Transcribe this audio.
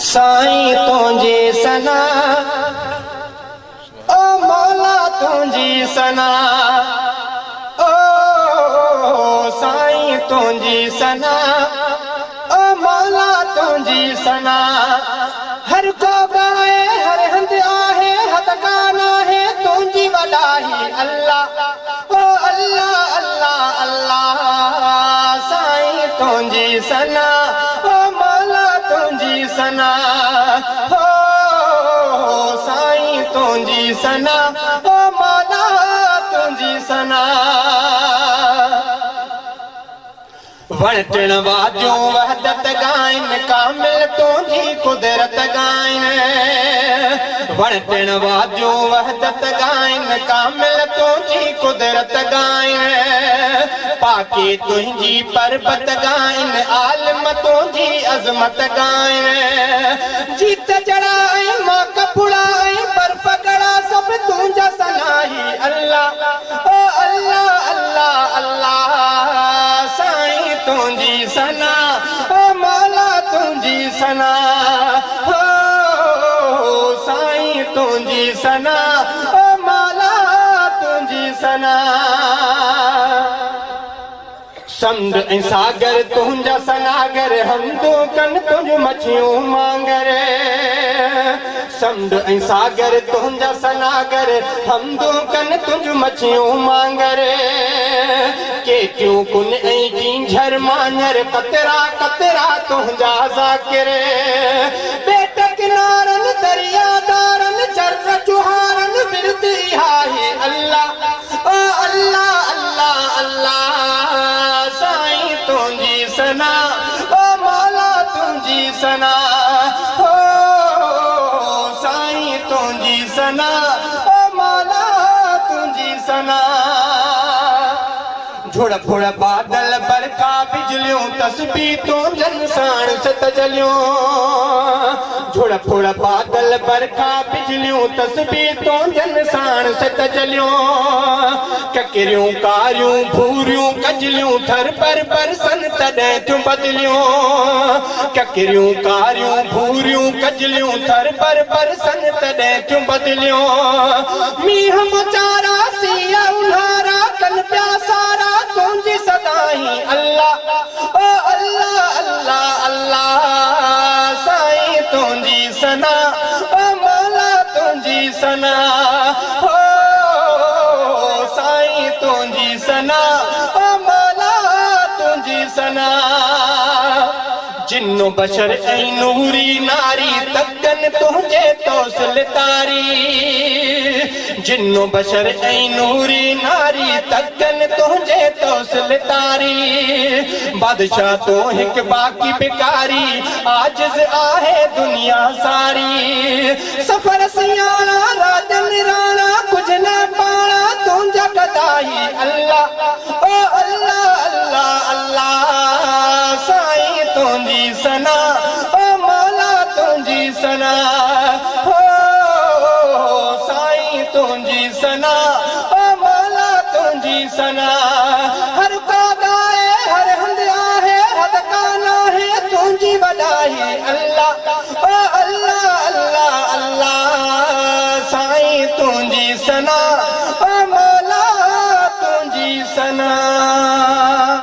سائين تنهنجي ثنا او مولا تنهنجي ثنا او سائين تنهنجي ثنا او مولا تنهنجي ثنا هر ڪو ڳائي هر هنڌ آهي حد ڪا ناهي تنهنجي وڏائي الله او الله الله الله سائين تنهنجي ثنا او مولا تنهنجي ثنا هو سائين تنهنجي ثنا او مولا تنهنجي ثنا. وڻ ٽڻ واديون وحدت ڳائن، ڪامل تنهنجي قدرت ڳائن. وڻ ٽڻ واديون وحدت ڳائن، ڪامل تنهنجي قدرت ڳائن. پاڪي تنهنجي پربت ڳائن، عالم تنهنجي عظمت ڳائن. جيت جڙا ۽ ماڪ ڦڙا ۽ برف ڳڙا سڀ تنهنجا ثناهي الله او الله الله الله سائين تنهنجي ثنا او مولا تنهنجي ثنا هو سائين تنهنجي ثنا او مولا تنهنجي ثنا. سمنڊ ۽ ساگر تنهنجا سناگر، حمدون ڪن تنهنجون مڇيون مانگر. سمنڊ ۽ ساگر تنهنجا سناگر، حمدون ڪن تنهنجون مڇيون مانگر. ڪيڪيون ڪن ۽ ڪينجهر ماڃر، قطرا قطرا تنهنجا ذاڪر. ٻيٽ ڪنارن دريا دارن، چر چوهارن ورد اها هي الله. او الله الله الله سائين تنهنجي ثنا او مولا تنهنجي ثنا هو سائين تنهنجي ثنا او مولا تنهنجي ثنا. جھڙ ڦڙ بادل برکا بجليون تسبيح تنهنجن ساڻ ست جليون جھڙ ڦڙ بادل برکا بجليون تسبيح تنهنجن ساڻ ست جليون ڪڪريون ڪاريون ڀوريون ڪجليون ٿر پر برسن تڏهن ٿيون بدليون ڪڪريون ڪاريون ڀوريون ڪجليون ٿر پر برسن تڏهن ٿيون بدليون مينهن موچارا سيء اونهارا ڪن پيا سارا تنهنجي سدائين الله او الله الله الله سائين تنهنجي ثنا او مولا تنهنجي ثنا هو سائين تنهنجي ثنا او مولا تنهنجي ثنا. جن و بشر ۽ نوري ناري تڪن تنهنجي توسل تاري جن و بشر ۽ نوري ناري تڪن تنهنجي توسل تاري بادشاهه تون هڪ باقي بڪاري عاجز آهي دنيا ساري سفر سياڻا راڄن راڻا ڪجهه نه پاڻا تنهنجا گدائي الله او الله الله الله سائين تنهنجي ثنا او مولا تنهنجي ثنا هو سائين تنهنجي ثنا او مولا تنهنجي ثنا.